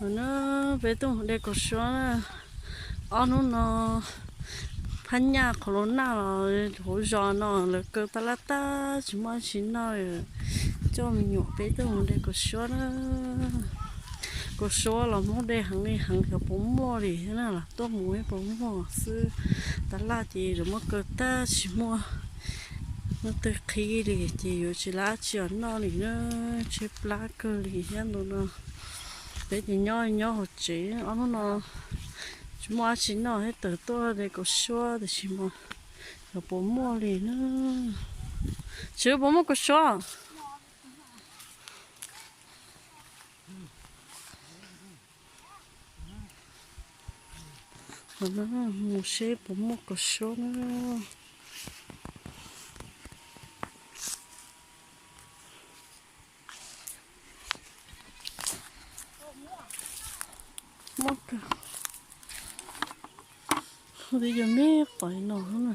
No peb tuaj mus de kaus suab na. Ob hnub no phab nyaj qhov los nag los hauv zos no lawv kaw tab laj tag tsis muaj dab tsi noj li. Coj me nyuam peb tuaj mus de kaus suab na. Kaus suab los Hmoob de heev li heev xyov puas muaj li thiab na, los tuaj mus puas muaj xwb. Tab laj ces lawv muab kaw tag tsis muaj leej twg qhib li ces yuav tsis lab tsi os noj li na. Tshaib plab kawg li thiab ntu no. Peb ces nyob nyob hauv tsev ob hnub no tsis muaj dab tsi noj thiab tawm tuaj de kaus suab tiam sis mas xyov puas muaj li na. Tsis puas muaj kaus suab. Mus seb puas muaj kaus suab na. Muaj kawg. Twb yog me pais no na.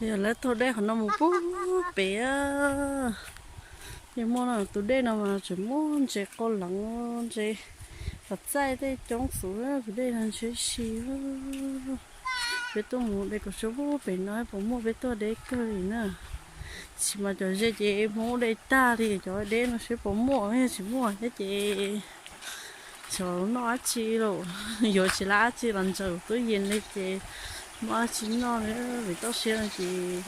Yog lawv tuaj de qhov no mus pub pem. Yog muaj no tus dej no mas tseem muaj ntses qau leev, ntses qos txaij tej coob xwb, tus dej no ntshe si. Peb tuaj mus de kaus suab pub pem no puas muaj, peb tuaj de kawg li na. Tab sis mas cov ze ces Hmoob de tag li, cov deb no seb puas muaj, yog tsis muaj thiab ces xyov noj dab tsi lawm, yuav tsis lab dab tsi los ntsaws tub yees li ces muaj dab tsi noj li. Vim toj siab no ces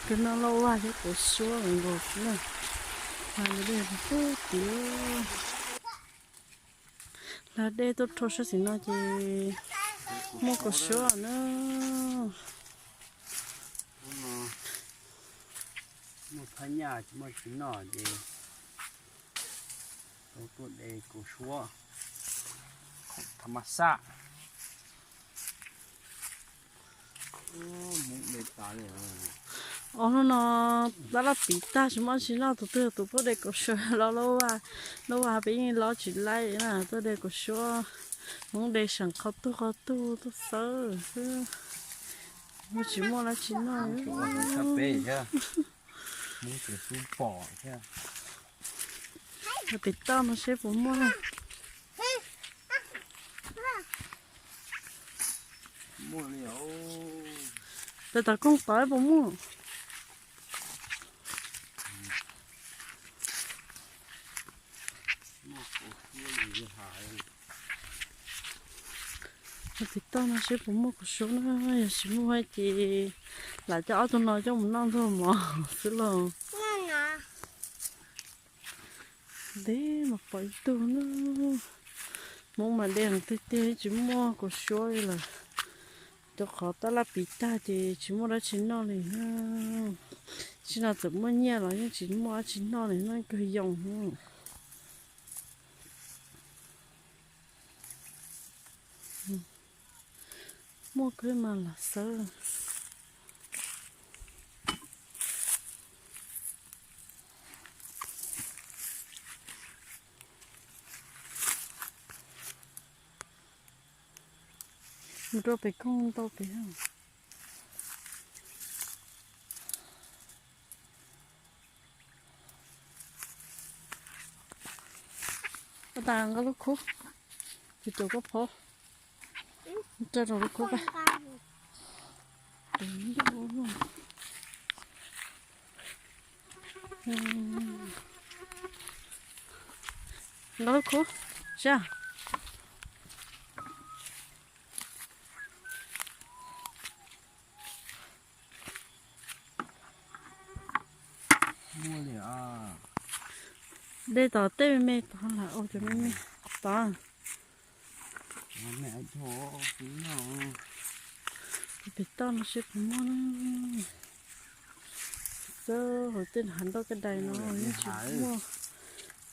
kawg noj lauj vaj thiab kaus suab nkaus xwb na. Hla dej tuaj rau sab xis no ces muaj kaus suab na. Muaj phab nyaj tsis muaj tsis noj ces tau tuaj de kaus suab tham mas xaj. Ob hnub no tab laj piv tag tsis muaj dab tsi noj, tus twg tus tuaj de kaus suab los lauj vaj, lauj vaj peb yeej lob tsis laib na, tuaj de kaus suab, Hmoob de seem qhov tug qhov tug tuaj xawb xwb. Tsis muaj dab tsi noj. Pem toj no seb puas muaj. Pem tom koog tod puas muaj. Pem toj no seb puas muaj kaus suab na, yog tsis muaj ces lam coj ob tug no coj mus noj ntuag mov xwb lauj. Deb mas pom ib tug na. Hmoob mas de heev tiag tiag tsis muaj kaus suab li lawm. Rau qhov tab laj piv tag ces tsis muaj dab tsi noj li. Tsim no txawm muaj nyiaj los yeej tsis muaj dab tsi noj li, noj kawg yoo. Muaj kawg mas lam xawb. Mus rau pem koog ntau pem. Koj tas nqa lub khub, tsis tuav koj phob, tso rau lub khub pab. Nqa lub khub, sab. De tom tej me me tod lam ua cov me me tod. Pem toj no seb puas muaj na. Xab hauv tej hav nroj kaj dais no yeej tsis muaj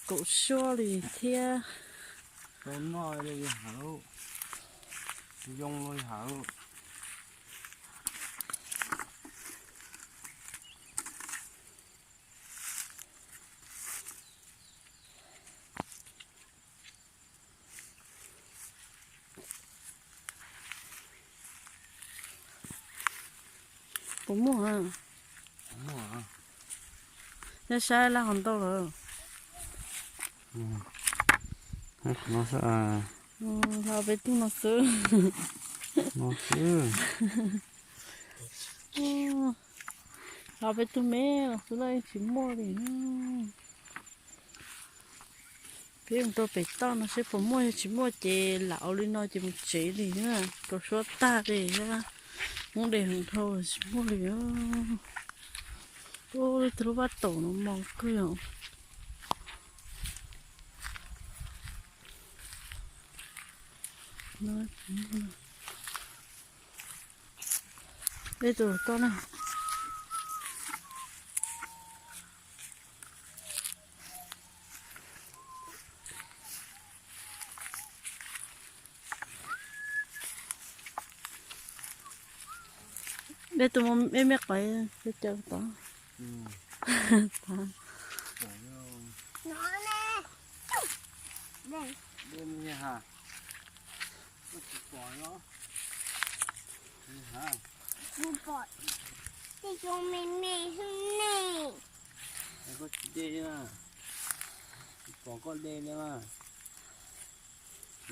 kaum suab li thiab. Muaj. Nyob saib laj hov ntau lawm. Hos peb tug no xwb. Hos peb tug me los xwb no yeej tsis muaj li. Peb mus rau pem toj no seb puas muaj, yog tsis muaj ces lam ua li no ces mus tsev li na. Rau suab tag li, Hmoob de heev dhau tsis muaj li. Ub, leej twg lub vaj taum no mos kawg yom. Dej tus toj na. Dej tus me me qais caw tod. Kuv pom tej zoo me me xwb ne. Koj tsis de na, tsis pom koj de li mas.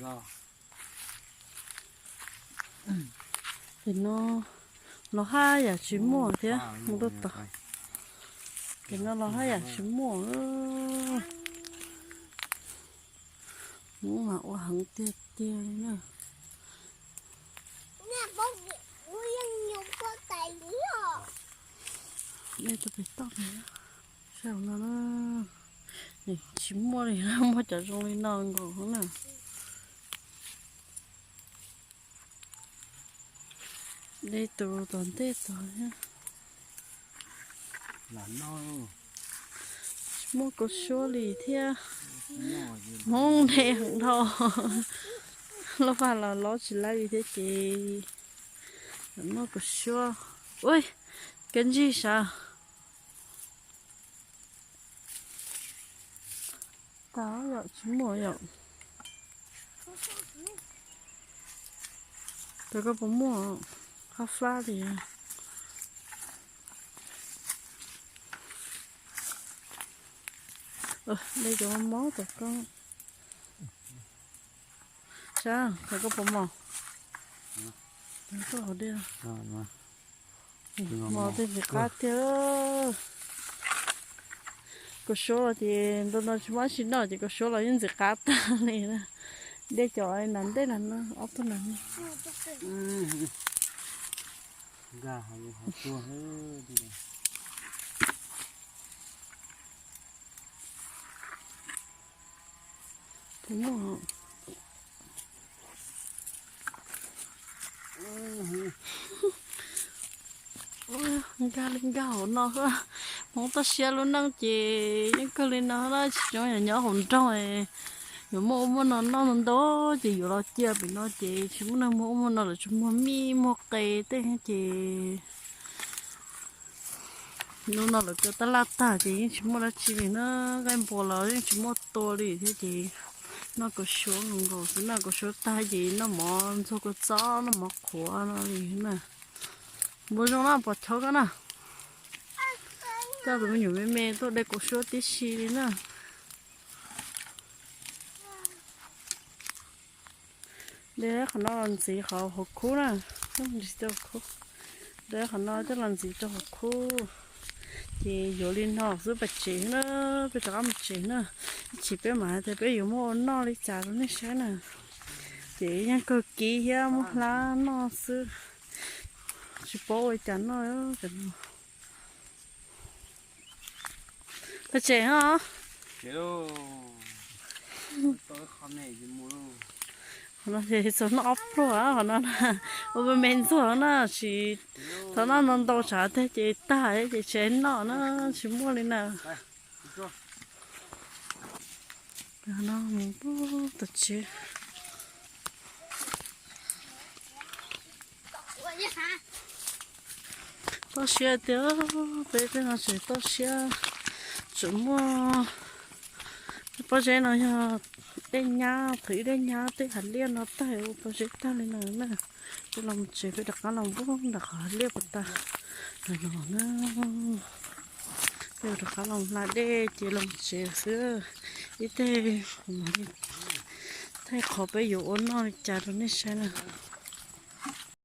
Los, ces no los haj yam tsis muaj thiab mus rau tod. Ces no los haj yam tsis muaj. Mus mas ua heev tiag tiag li na. Nej tus pem toj, saib no na, tsis muaj li, muaj cov zoo li no nkaus na. Dej tus tom ntej tod thiab. Tsis muaj kaus suab li thiab. Hmoob de heev dhau. Lub vaj los lob tsis laib li thiab ces muaj kaus suab. Ui, kab ntsig sav. Tas yom, tsis muaj yom. Ces koj puas muaj qab fab li? Dej cov mob tom koj. Sav, ces koj puas mos? Koj hauv dej. Mos tej ntxim qab tiag. Kaus suab los ces ntu no tsis muaj dab tsi noj ces kaus suab los yeej ntxim qab tag li na. Dej cov nas ntej na no, ob tug nas no. Nkag li nkag hauv no xwb. Hmoob toj siab lub neej ces yeej kawg li no na, tsis zoo yam nyob hauv nroog. Yuav muaj ub muaj no noj ntau ntau ces yuav los cia pem no ces tsis muaj neeg muag ub muag no lawm, tsuas muag mij muag qe tej ces hnub no lawv cov tab laj tag ces yeej tsis muaj dab tsi li na, nqaij npua los yeej tsis muaj tua li thiab ces noj kaus suab nkaus xwb, noj kaus suab tag ces noj mov ntxuag kua txob noj mov qhuav no li na. Npua zoo na, pom chob koj na. Coj tus me nyuam me me tuaj de kaus suab tib si li na. De qhov no los ntxiv qhov hauv khub na, ntxiv rau khub. De qhov no coj los ntxiv rau hauv khub. Ces yuav li no xwb pais tsev na, peb rov qab mus tsev na. Ib chim peb mam hais tias peb yuav muab ua noj li cas rau nej saib na. Ces yeej kawg kiv thiab muab hlab noj xwb, tsis paub ua cas noj. Pais tsev os. Qhov no ces txog noj ob pluag qhov no na, ua me me ntxuag na, tsis txhob noj ntau ntau tsam tag ces tag ces tsis noj na, tsis muaj li na. No mus tom tsev. Toj siab tiag, peb tej no tseem toj siab, tseem muaj pob zeb no yog dej nyab, thaum ub dej nyab tej hav liaj no tag ua pob zeb tag li no na. Peb los tsev peb rov qab los npuab nram qhov hav liaj puas tag. Los no na, peb rov qab los hla dej ces los tsev xwb. Ib teg, thaij qhov peb yuav ua noj li cas rau nej saib na.